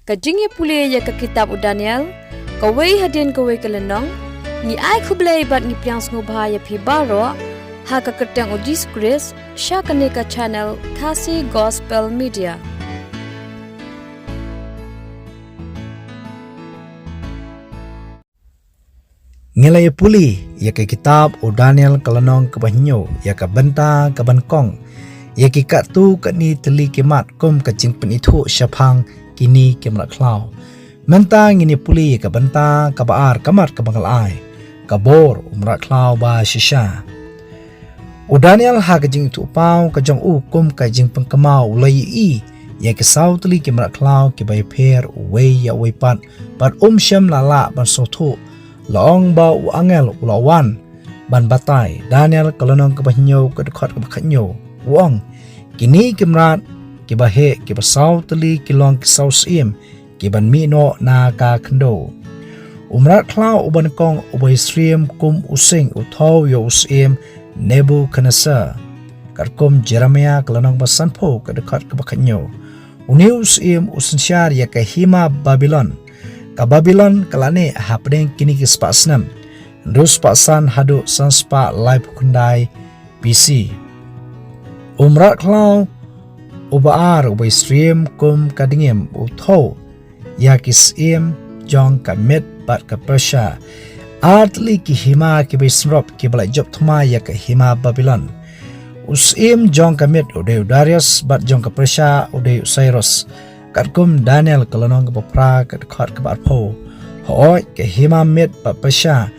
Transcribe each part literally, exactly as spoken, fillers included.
Ka jingïapule ïa ka kitab u Daniel, kawei hadien kawei ka lynnong. Ngi ai khublei bad ngi pdiang sngewbha ïa phi baroh ha ka kyrteng u Jisu Khrist, sha kane ka channel Khasi Gospel Media. Ngi la ïa pule ïa ka kitab u Daniel ka lynnong kaba hynñiew, ïa ka bynta kaba nyngkong, ïa ki katto katne tylli ki mat kum ka jingpynithuh shaphang kine ki mrad khlaw. Mynta ngin ïa pule ïa ka bynta kaba ar, ka mat kaba nga la ai, ka bor u mrad khlaw ba shisha. U Daniel ha ka jingithuh paw ka jong u kum ka jingpynkynmaw u la ïohi ïa ki saw tylli ki mrad khlaw kiba ïapher uwei ïa uwei pat, bad um shym la lah ban sngewthuh. La ong ba u angel u la wan ban batai. Daniel ka lynnong kaba hynñiew ka dkhot kaba khathynñiew. U ong, kine ki mrad kiba heh kiba saw tylli ki long ki saw syiem kiban mih noh na ka khyndew. U mrad khlaw uba nyngkong uba ïasyriem kum u sing u thew ïa u syiem Nebukhadnesar. Katkum Jeremiah ka lynnong ba sanphew ka dkhot kaba khathynñiew. Une u syiem u synshar ïa ka hima Babilon. Ka Babilon ka la neh hapdeng kine ki spah snem. Hynriew spah san haduh san spah laiphew khyndai B C. U mrad khlaw uba ar uba ïasyriem kum ka dngiem u thew ïa ki syiem jong ka Med bad ka Persia. Ar tylli ki hima kiba ïasynrop kiba la jop thma ïa ka hima Babilon. U syiem jong ka Med u dei u Darius bad jong ka Persia u dei u Cyrus. Katkum Daniel ka lynnong kaba phra ka dkhot kaba arphew. Hooid, ka hima Med bad Persia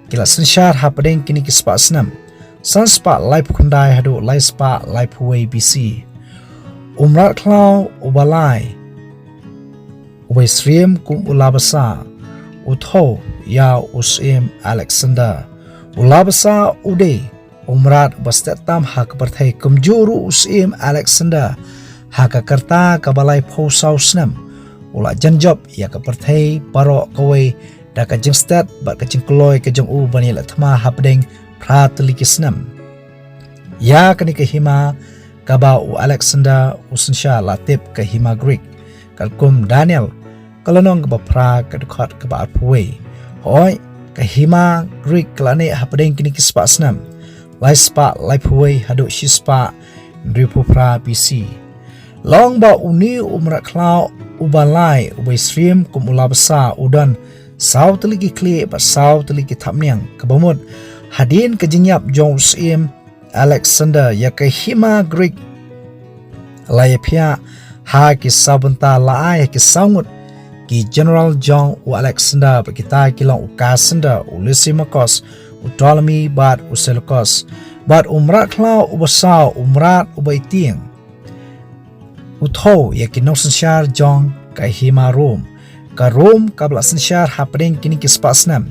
ki la synshar hapdeng kine ki spah snem. San spah laiphew khyndai haduh lai spah laiphew wei B C. U mrad khlaw uba lai uba ïasyriem kum u Labasa u thew ïa u syiem Alexander. U Labasa u dei u mrad uba stet tam ha ka pyrthei, kumjuh ruh u syiem Alexander ha ka rta kaba laiphew saw snem. U la jan jop ïa ka pyrthei baroh kawei da ka jingstet bad ka jingkloi ka jong u ban ïaleh thma hapdeng phra tylli ki snem. Ïa kane ka hima kaba u Alexander u synshar la tip ka hima Greek. Katkum Daniel ka lynnong kaba phra ka dkhot kaba arphew wei. Hooid, ka hima Greek ka la neh hapdeng kine ki spah snem. Lai spah laiphew wei haduh shi spah hynriewphew phra B C. La ong ba une u mrad khlaw uba lai uba ïasyriem kum u Labasa u don saw tylli ki khlieh bad saw tylli ki thapniang, kaba mut hadien ka jingïap jong u syiem Alexander ïa ka hima Greek la ïaphiah ha ki saw bynta, la ai ha ki saw ngut ki general jong u Alexander, bad kita ki long u Cassander, u Lysimachus, u Ptolemy bad u Seleucus. Bad u mrad khlaw uba saw, u mrad uba ïa tieng, u thew ïa ki nongsynshar jong ka hima Rom. Ka Rom kaba la synshar hapdeng kine ki spah snem,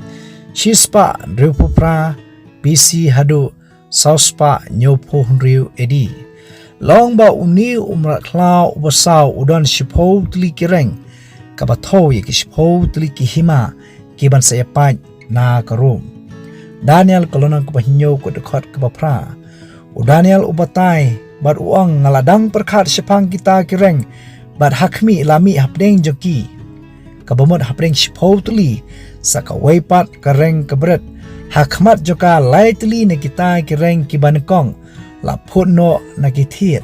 shi spah hynriewphew phra B C haduh saw spah hynñiewphew hynriew A D. La ong ba une u mrad khlaw uba saw u don shiphew tylli ki reng, kaba thew ïa ki shiphew tylli ki hima kiban sa ïapait na ka Rom. Daniel ka lynnong kaba hynñiew ka dkhot kaba phra. U Daniel u batai bad u ong, nga la dang pyrkhat shaphang kita ki reng, bad ha khmih la mih hapdeng jong ki, kaba mut hapdeng shiphew tylli, sa kawei pat ka reng ka bret. Ha khmat jong ka lai tylli na kita ki reng kiba nyngkong la phut noh na ki thied.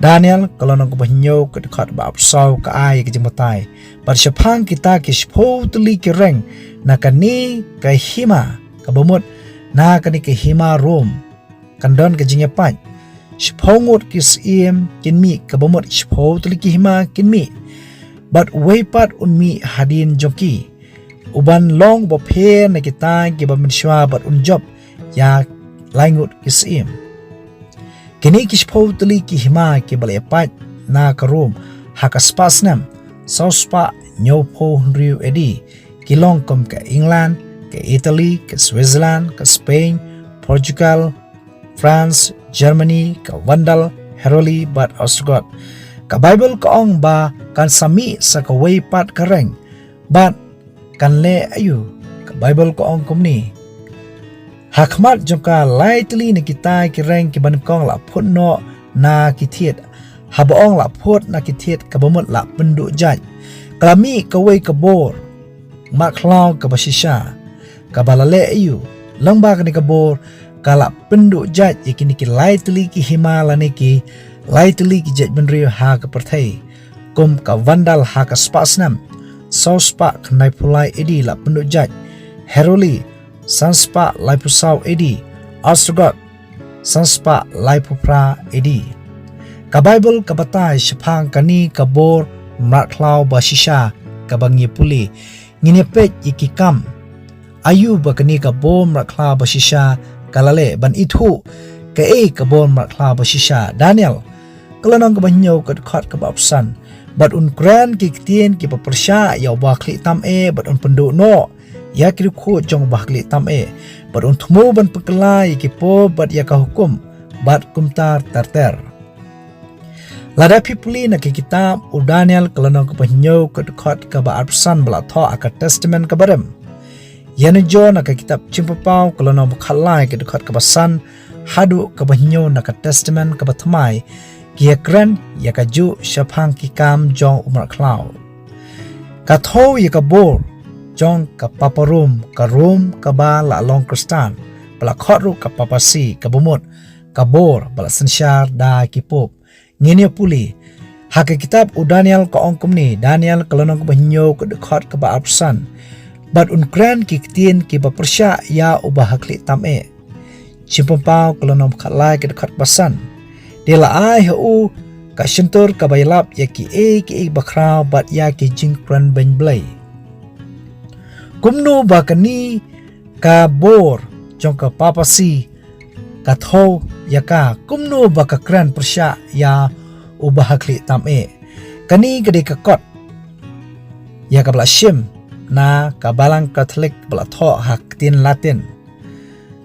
Daniel ka lynnong kaba hynñiew ka dkhot ba arphew saw ka ai ka jingbatai. Bad shaphang kita ki shiphew tylli ki reng na kane ka hima, kaba mut na kane ka hima Rom, kan don ka jingïapait. Shiphew ngut ki syiem kin mih, kaba mut shiphew tylli ki hima kin mih. Bad uwei pat un mih hadien jong ki, uban long uba pher na kita kiba mynshuwa, bad un jop ïa lai ngut ki syiem. Kine ki shiphew tylli ki hima kiba la ïapait na ka Rom ha ka spah snem saw spah hynñiewphew hynriew A D ki long kum ka England, ka Italy, ka Switzerland, ka Spain, Portugal, France, Germany, ka Vandal, Heruli bad Ostrogoth. Ka Baibl ka ong ba kan sa mih sa kawei pat ka reng. Bad kan leh aïu? Ka Baibl ka ong kumne: Ha khmat jong ka lai tylli na kita ki reng kiba nyngkong la phut noh na ki thied. haba ong la phut na ki thied kaba mut la pynduh jait. Ka la mih kawei ka bor mrad khlaw kaba shisha, kaba la leh ïa u. Lyngba kane ka bor ka la pynduh jait ïa kine ki lai tylli ki hima lane ki lai tylli ki jaitbynriew ha ka pyrthei, kum ka Vandal ha ka spah snem saw spah khyndai phew lai A D la pynduh jait, Heruli san spah lai phew saw A D, Ostrogoth san spah lai phew phra A D. Ka Baibl ka batai shaphang kane ka bor mrad khlaw ba shisha kaba ngi pule. Ngin ïa peit ïa ki kam. Aïu ba kane ka bor mrad khlaw ba shisha ka la leh? Ban ithuh kaei ka bor mrad khlaw ba shisha, Daniel ka lynnong kaba hynñiew ka dkhot kaba arphew san. Bad un kren ki ktien kiba pyrshah ïa uba khlieh tam eh, bad un pynduh noh ïa ki riewkhuid jong uba khlieh tam eh, bad un thmu ban pynkylla ïa ki pop bad ïa ka hukum, bad kumta ter ter. Lada phi pule na ka kitab u Daniel ka lynnong kaba hynñiew ka dkhot kaba arphew san ba la thoh ha ka Testament kaba rim. Ïa na jong na ka kitab Jingpynpaw ka lynnong ba khatlai ka dkhot kaba san haduh kaba hynñiew na ka Testament kaba thymmai, ki ïa kren ïa kajuh shaphang ki kam jong u mrad khlaw. Ka thew ïa ka bor jong ka Papa Rom, ka Rom kaba la long Khristan, ba la khot ruh ka papacy, kaba mut ka bor ba la synshar da ki pop. Ngin ïa pule. Ha ka kitab u Daniel ka ong kumne, Daniel ka lynnong kaba hynñiew ka dkhot kaba arphew san. Bad un kren ki ktien kiba pyrshah ïa uba ha khlieh tam eh. Jingpynpaw ka lynnong khatlai ka dkhot ba san. Te la ai ha u ka shyntur kaba ïalap ïa kiei kiei bakhraw bad ïa ki jingkren beiñ Blei. Kumno ba kane ka bor jong ka papacy ka thew ïa ka, kumno ba ka kren pyrshah ïa uba ha khlieh tam eh? Kane ka dei ka kot ïa kaba la shim na ka Balang Katholik ba la thoh ha ktien Latin.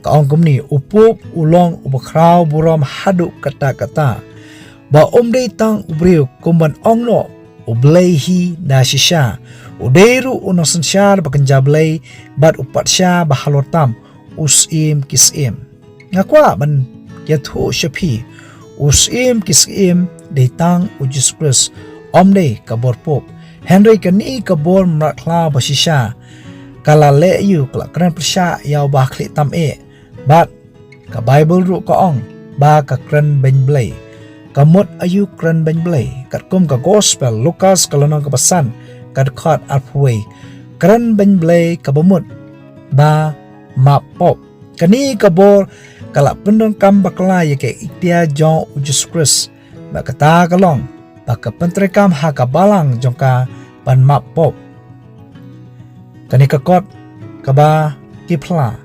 Ka ong kumne, u pop u long uba khraw burom haduh katta katta, ba um dei tang u briew kum ban ong noh u Blei hi da shisha, u dei ruh u nongsynshar ba kynja Blei, bad u patsha ba halor tam, u Syiem ki syiem. Nga kwah ban ïathuh sha phi, u Syiem ki syiem dei tang u Jisu Khrist, um dei ka bor pop. Hynrei kane ka bor mrad khlaw ba shisha ka la leh ïa u, ka la kren pyrshah ïa uba ha khlieh tam eh. Bad ka Baibl ruh ka ong ba ka kren beiñ Blei. Ka mut aïu kren beiñ Blei? Katkum ka Gospel Lukas ka lynnong kaba san ka dkhot arphew wei, kren beiñ Blei kaba mut ba map pop. Kane ka bor ka la pyndonkam bakla ïa ka iktiar jong u Jisu Khrist. Bad kata ka long ba ka pyntreikam ha ka balang jong ka ban map pop. Kane ka kot kaba ki phla.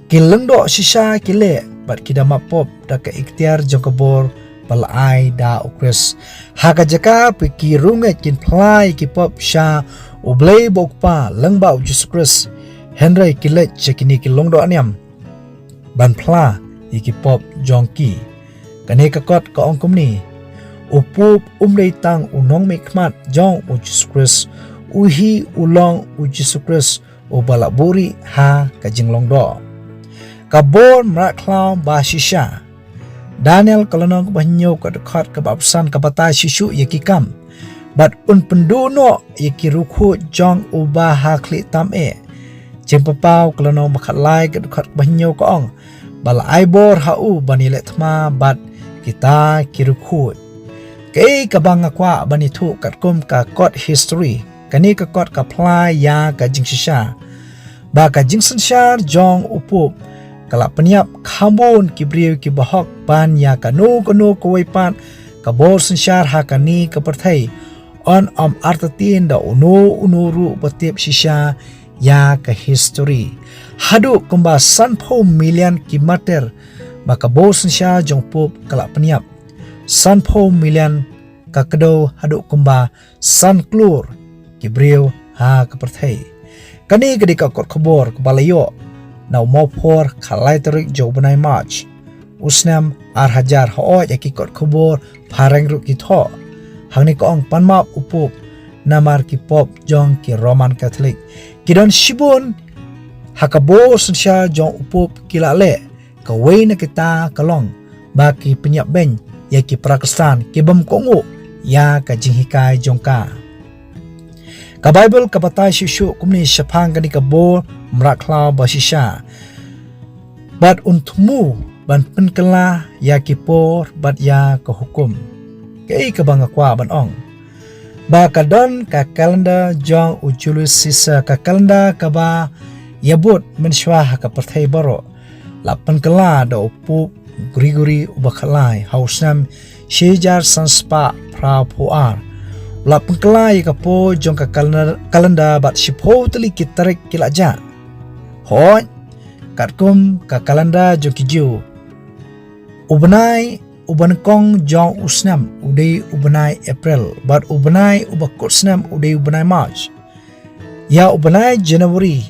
Ki lyngdoh shisha ki leh bad ki da map pop da ka iktiar jong ka bor ba la ai da u Khrist. Ha ka jaka ba ki riewngeit kin phla ïa ki pop sha u Blei ba u Kpa lyngba u Jisu Khrist, hynrei ki leit sha kine ki lyngdoh niam ban phla ïa ki pop jong ki. Kane ka kot ka ong kumne, u pop um dei tang u nongmihkhmat jong u Jisu Khrist, u hi u long u Jisu Khrist uba la buhrieh ha ka jinglong doh. Ka bor mrad khlaw ba shisha. Daniel ka lynnong kaba hynñiew ka dkhot kaba arphew san ka batai shisha ïa ki kam. Bad un pynduh noh ïa ki riewkhuid jong uba ha khlieh tam eh. Jingpynpaw ka lynnong ba khatlai ka dkhot kaba hynñiew ka ong, ba la ai bor ha u ban ïaleh thma bad kita ki riewkhuid. Kaei kaba nga kwah ban ïathuh katkum ka kot history, kane ka kot ka phla ïa ka jingshisha ba ka jingsynshar jong u pop ka la pynïap kham bun ki briew kiba hok ban ïa kano kano kawei pat ka bor synshar ha kane ka pyrthei. Yn ym artatien da uno uno ruh ba tip shisha ïa ka history. Haduh kumba sanphew million ki martir ba ka bor synshar jong u pop ka la pynïap. Sanphew million, ka kdew haduh kumba san klur ki briew ha ka pyrthei. Kane ka dei ka kot khubor kaba la ïoh na u Mawphor khatlai tarik jong u bnai March u snem ar hajar. Hooid, ïa ki kot khubor phareng ruh ki thoh. Hangne ka ong, pan map u pop namar ki pop jong ki Roman Catholic. Ki don shibun ha ka bor synshar jong u pop ki la leh. Kawei na kita ka long ba ki pynïap beiñ ïa ki para Khristan ki bym kohnguh ïa ka jinghikai jong ka. Ka Baibl ka batai shuh shuh kumne shaphang kane ka bor mrad khlaw ba shisha. Bad un thmu ban pynkylla ïa ki por bad ïa ka hukum. Kaei kaba nga kwah ban ong, ba ka don ka kalendar jong u Julius Caesar, ka kalendar kaba ïabud mynshuwa ha ka pyrthei baroh, la pynkylla da u Pope Gregory uba khatlai ha u snem shi hajar san spah phra phew ar. La pynkylla ïa ka por jong ka kalendar, kalendar bad shiphew tylli ki tarik ki la jah. Hooid, katkum ka kalendar jong ki Jiw, u bnai uba nyngkong jong u snem u dei u bnai April, bad u bnai uba kut snem u dei u bnai March. Ïa u bnai January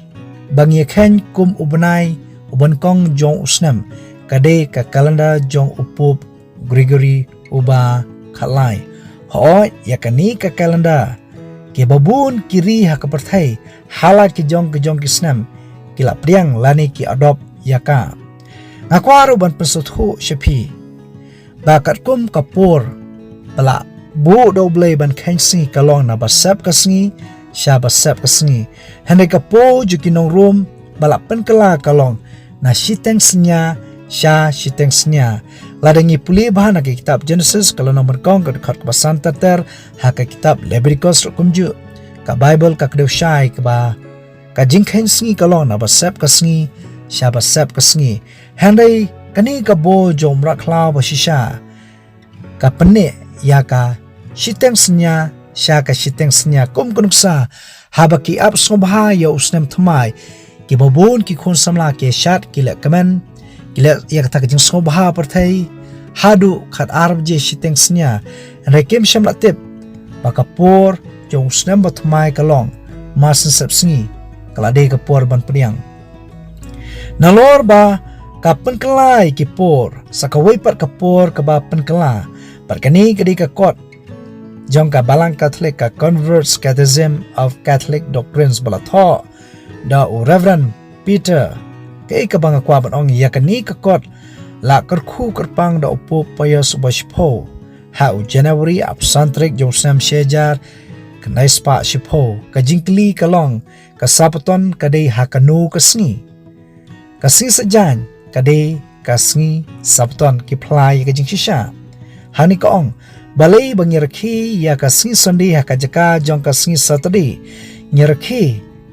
ba ngi ïa kheiñ kum u bnai uba nyngkong jong u snem, ka dei ka kalendar jong u Pope Gregory uba khatlai. Hooid, ïa kane ka kalendar, kiba bun ki ri ha ka pyrthei, ha la ki jong ki jong ki snem, ki la pdiang lane ki adopt ïa ka. Nga kwah ruh ban pynsngewthuh sha phi ba katkum ka por ba la buh da U Blei ban kheiñ sngi ka long na ba sep ka sngi sha ba sep ka sngi. Hynrei ka por jong ki nong Rom ba la pynkylla ka long na shiteng synñia sha shiteng synñia. Lada ngi pule bha na ka kitab Genesis ka lynnong ba nyngkong ka dkhot kaba san ter ter, ha ka kitab Leviticus ruh kumjuh, ka Baibl ka kdew shai kaba ka jingkheiñ sngi ka long na ba sep ka sngi sha ba sep ka sngi. Hynrei kane ka bor jong mrad khlaw ba shisha ka pynneh ïa ka shiteng synñia sha ka shiteng synñia. Kum ka nuksa, haba ki ap sngewbha ïa u snem thymmai, kiba bun ki khun samla ki shad, ki leh kmen, ki leh ïa kata ka jingsngewbha pyrthei haduh khatar baje shiteng synñia. Hynrei kim shym la tip ba ka por jong u snem ba thymmai ka long marsien sep sngi, ka la dei ka por ban pdiang. Nalor ba ka pynkylla ïa ki por, sa kawei pat ka por kaba pynkylla. Bad kane ka dei ka kot jong ka Balang Katholik, ka Convert's Catechism of Catholic Doctrines ba la thoh da u Reverend Peter. Kaei kaba nga kwah ban ong, ïa kane ka kot la kyrkhu kyrpang da u Pope Pius uba shiphew ha u January, arphew san tarik jong u snem shi hajar khyndai spah shiphew. Ka jingkylli ka long, ka Sabaton ka dei ha kano ka sngi? Ka sngi Saitjaiñ ka dei ka sngi Sabaton, ki phla ïa ka jingshisha. Hangne ka ong, balei ba ngi rakhe ïa ka sngi Sunday ha ka jaka jong ka sngi Saturday? Ngi rakhe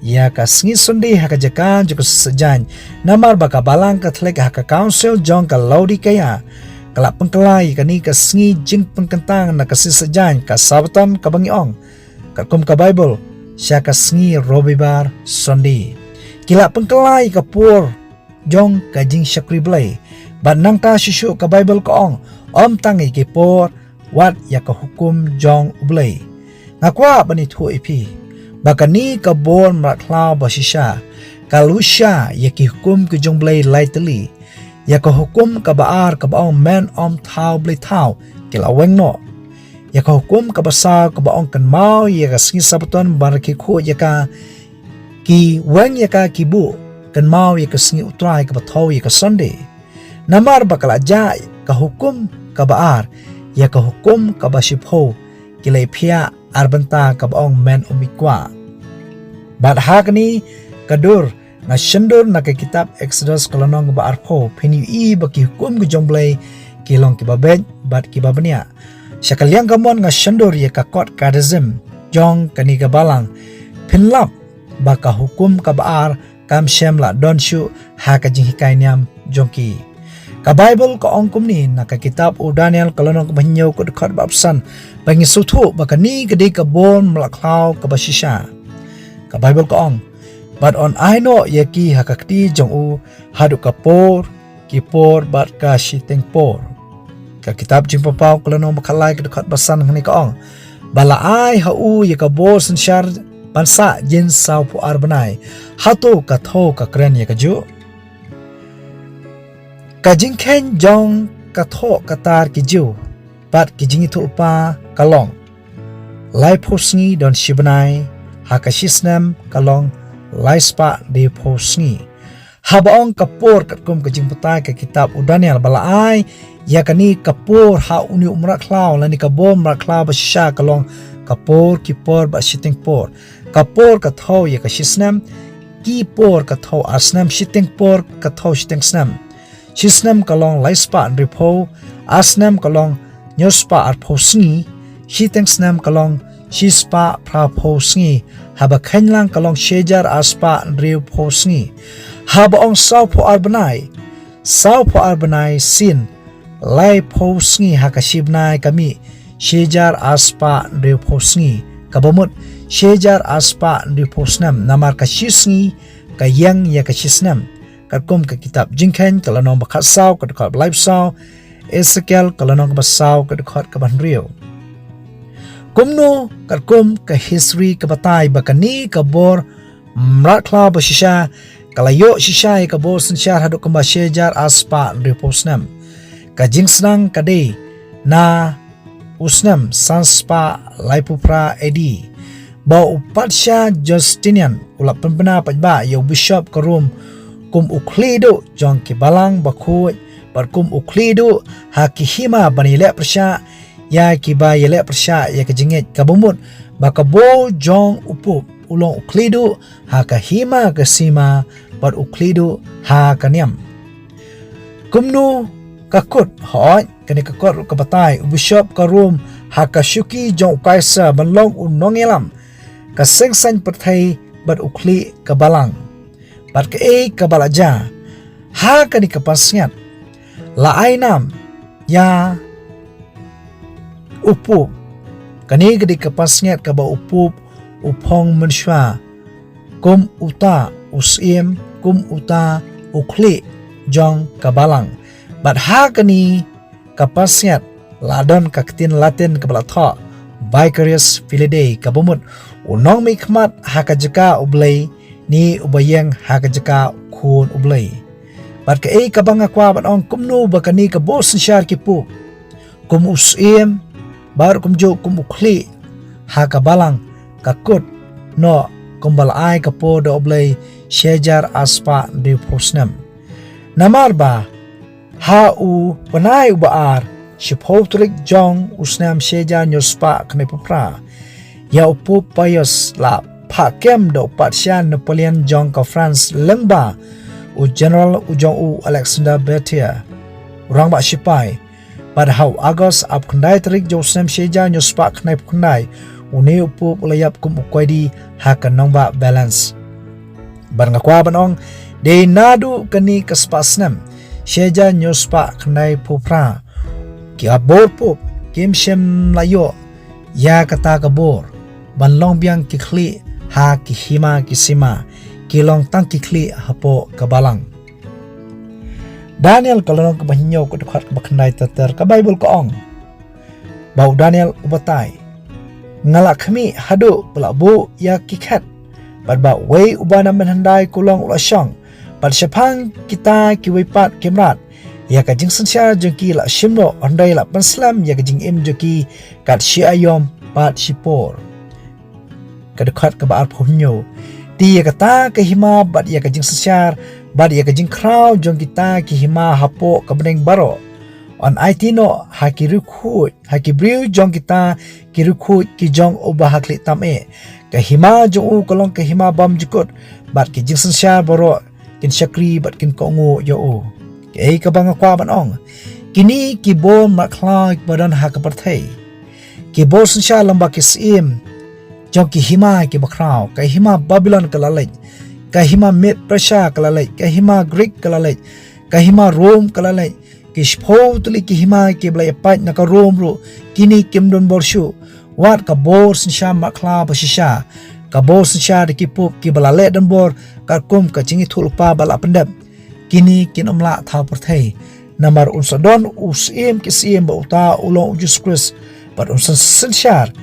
ïa ka sngi Sunday ha ka jaka jong ka sngi Saitjaiñ namar ba ka Balang Katholik ha ka Council jong ka Laodicea ka la pynkylla ïa kane ka sngi jingpynkyntang na ka sngi Saitjaiñ, ka Sabaton kaba ngi ong katkum ka Baibl, sha ka sngi Robibar, Sunday. Ki la pynkylla ïa ka por jong ka jingshakri Blei. Bad nangta shuh shuh ka Baibl ka ong, ym tang ïa ki por, wat ïa ka hukum jong U Blei. Nga kwah ban ïathuh ïa phi ba kane ka bor mrad khlaw ba shisha ka lushai ïa ki hukum ki jong U Blei lai tylli. Ïa ka hukum kaba ar kaba ong men ym thaw Blei thaw, ki la weng noh. Ïa ka hukum kaba saw kaba ong kynmaw ïa ka sngi Sabaton ban rakhe khuid ïa ka, ki weng ïa ka, ki buh kynmaw ïa ka sngi U Trai kaba thew ïa ka Sunday. Namar ba ka la jah ka hukum kaba ar, ïa ka hukum kaba shiphew ki la ïaphiah ar bynta kaba ong men ym ïeit kwah. Bad ha kane ka dur nga shondur na ka kitab Exodus ka lynnong ba arphew, phin ïohi ba ki hukum ki jong U Blei ki long kiba beit bad kiba bniah. Sha ka liang kamon nga shondur ïa ka kot Catechism jong kane ka Balang, phin lap ba ka hukum kaba ar kam shym la don shuh ha ka jinghikai niam jong ki. Ka Baibl ka ong kumne na ka kitab u Daniel ka lynnong kaba hynñiew ka dkhot ba arphew san, ba ngin sngewthuh ba kane ka dei ka bor mrad khlaw kaba shisha. Ka Baibl ka ong, bad un ai noh ïa ki ha ka kti jong u haduh ka por ki por bad ka shiteng por. Ka kitab Jingpynpaw ka lynnong ba khatlai ka dkhot ba san hangne ka ong, ba la ai ha u ïa ka bor synshar ban sah jin sawphew ar bnai. Hato ka thew ka kren ïa kajuh? Ka jingkheiñ jong ka thoh ka tar ki Jiw bad ki jingïathuhlypa ka long, laiphew sngi don shi bnai, ha ka shi snem ka long laispah diphew sngi. Haba ong ka por katkum ka jingbatai ka kitab u Daniel ba la ai Ïa kane ka por ha une u mrad khlaw lane ka bor mrad khlaw ba shisha ka long ka por ki por bad shiteng por. Ka por ka thew ïa ka shisnem, ki por ka thew ar snem, shiteng por ka thew shiteng snem. Shisnem ka long lai spah hynriewphew, ar snem ka long hynñiew spah arphew sngi, shiteng snem ka long shi spah phraphew sngi, haba kheiñ lang ka long shi hajar ar spah hynriewphew sngi. Haba ong sawphew ar bnai, sawphew ar bnai sien laiphew sngi, ha ka shi bnai ka mih shi hajar ar spah hynriewphew sngi, kaba mut shi hajar ar spah hynriewphew snem, namar ka shi sngi ka ïeng ïa ka shisnem. Katkum ka kitab Jingkheiñ ka lynnong ba khatsaw ka dkhot ba laiphew saw, Esekiel ka lynnong kaba saw ka dkhot kaba hynriew. Kumno, katkum ka history ka batai ba kane ka bor mrad khlaw ba shisha ka la ïoh shisha ïa ka bor synshar haduh kumba shi hajar ar spah hynriewphew snem. Ka jingsdang ka dei na u snem san spah laiphew phra A D, ba u patsha Justinian u la pynbna paidbah ïa u bishop ka Rom kum u khlieh duh jong ki balang bakhuid, bad kum u khlieh duh ha ki hima ban ïaleh pyrshah ïa kiba ïaleh pyrshah ïa ka jingngeit, kaba mut ba ka bor jong u pop u long u khlieh duh ha ka hima ka sima bad u khlieh duh ha ka niam. Kumno ka kut, hooid, kane ka kut ruh ka batai u bishop ka Rom ha ka shuki jong u Kaisar ban long u nongïalam, ka seng saiñ pyrthei bad u khlieh ka balang. Bad kaei kaba la jia ha kane ka pansngiat? La ai nam ïa u pop. Kane ka dei ka pansngiat kaba u pop u phong mynshuwa kum uta u syiem, kum uta u khlieh jong ka balang. Bad ha kane ka pansngiat la don ka ktien Latin kaba la thoh Vicarius Filii Dei, kaba mut u nongmihkhmat ha ka jaka U Blei, ne uba ïeng ha ka jaka U Khun U Blei. Bad kaei kaba nga kwah ban ong, kumno ba kane ka bor synshar ki pop kum u syiem bad kumjuh kum u khlieh ha ka balang, ka kut noh kumba la ai ka por da U Blei shi hajar ar spah hynriewphew snem. Namar ba ha u bnai uba ar, shiphew tarik jong u snem shi hajar hynñiew spah khyndaiphew phra, ïa u pop Pius la phah kem da u patsha Napoleon jong ka France lyngba u general u jong u Alexander Berthier, u rangbah shipai. Bad ha u August arphew khyndai tarik jong u snem shi hajar hynñiew spah khyndaiphew khyndai, une u pop u la ïap kum u koidi ha ka nongbah Valence. Bad nga kwah ban ong, dei naduh kane ka spah snem shi hajar hynñiew spah khyndaiphew phra, ki bor pop kim shym la ïoh ïa kata ka bor ban long biang ki khlieh ha ki hima ki sima, ki long tang ki khlieh hapoh ka balang. Daniel ka lynnong kaba hynñiew ka dkhot kaba khyndai ter ter, ka Baibl ka ong ba u Daniel u batai, nga la khmih haduh ba la buh ïa ki khet, bad ba uwei uba na mynhyndai kulong u la shong, bad shaphang kita kiwei pat ki mrad, ïa ka jingsynshar jong ki la shim noh, hynrei la pynslem ïa ka jingim jong ki kat shi aïom bad shi por. Ka dkhot kaba arphew hynñiew, te ïa kata ka hima bad ïa ka jingsynshar bad ïa ka jingkhraw jong kita ki hima hapoh ka bneng baroh yn aiti noh ha ki riewkhuid, ha ki briew jong kita ki riewkhuid ki jong uba ha khlieh tam eh. Ka hima jong u ka long ka hima bymjukut, bad ki jingsynshar baroh kin shakri bad kin kohnguh ïa u. Kaei kaba nga kwah ban ong, kine ki bor mrad khlaw kiba don ha ka pyrthei, ki bor synshar lyngba ki syiem jong ki hima kiba khraw. Ka hima Babilon ka la leit, ka hima Med Persia ka la leit, ka hima Greek ka la leit, ka hima Rom ka la leit, ki shiphew tylli ki hima kiba la ïapait na ka Rom ruh, kine kim don bor shuh. Wat ka bor synshar mrad khlaw ba shisha, ka bor synshar da ki pop kiba la leh donbor katkum ka jingïathuhlypa ba la pyndep, kine kin ym lah thaw pyrthei. Namar un sa don u Syiem ki syiem, ba uta u long u Jisu Khrist, bad un sa synshar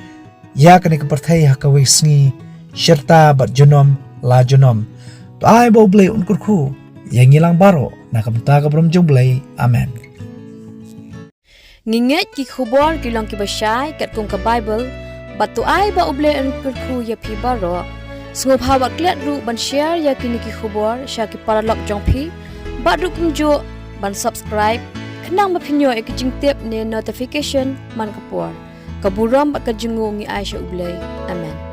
ïa kane ka pyrthei ha kawei ka sngi, shirta bad junom la junom. To ai ba U Blei un kyrkhu ïa ngi lang baroh, na ka bynta ka burom jong U Blei. Amen. Ngi ngeit ki khubor ki long kiba shai katkum ka Baibl, bad to ai ba U Blei un kyrkhu ïa phi baroh. Sngewbha wat klet ruh ban share ïa kine ki khubor sha ki paralok jong phi, bad ruh kumjuh ban subscribe Khnang ba phin ïoh ïa ki jingtip ne notification man ka por. Ka burom bad ka jingngaiñ ngi ai sha U Blei. Amen.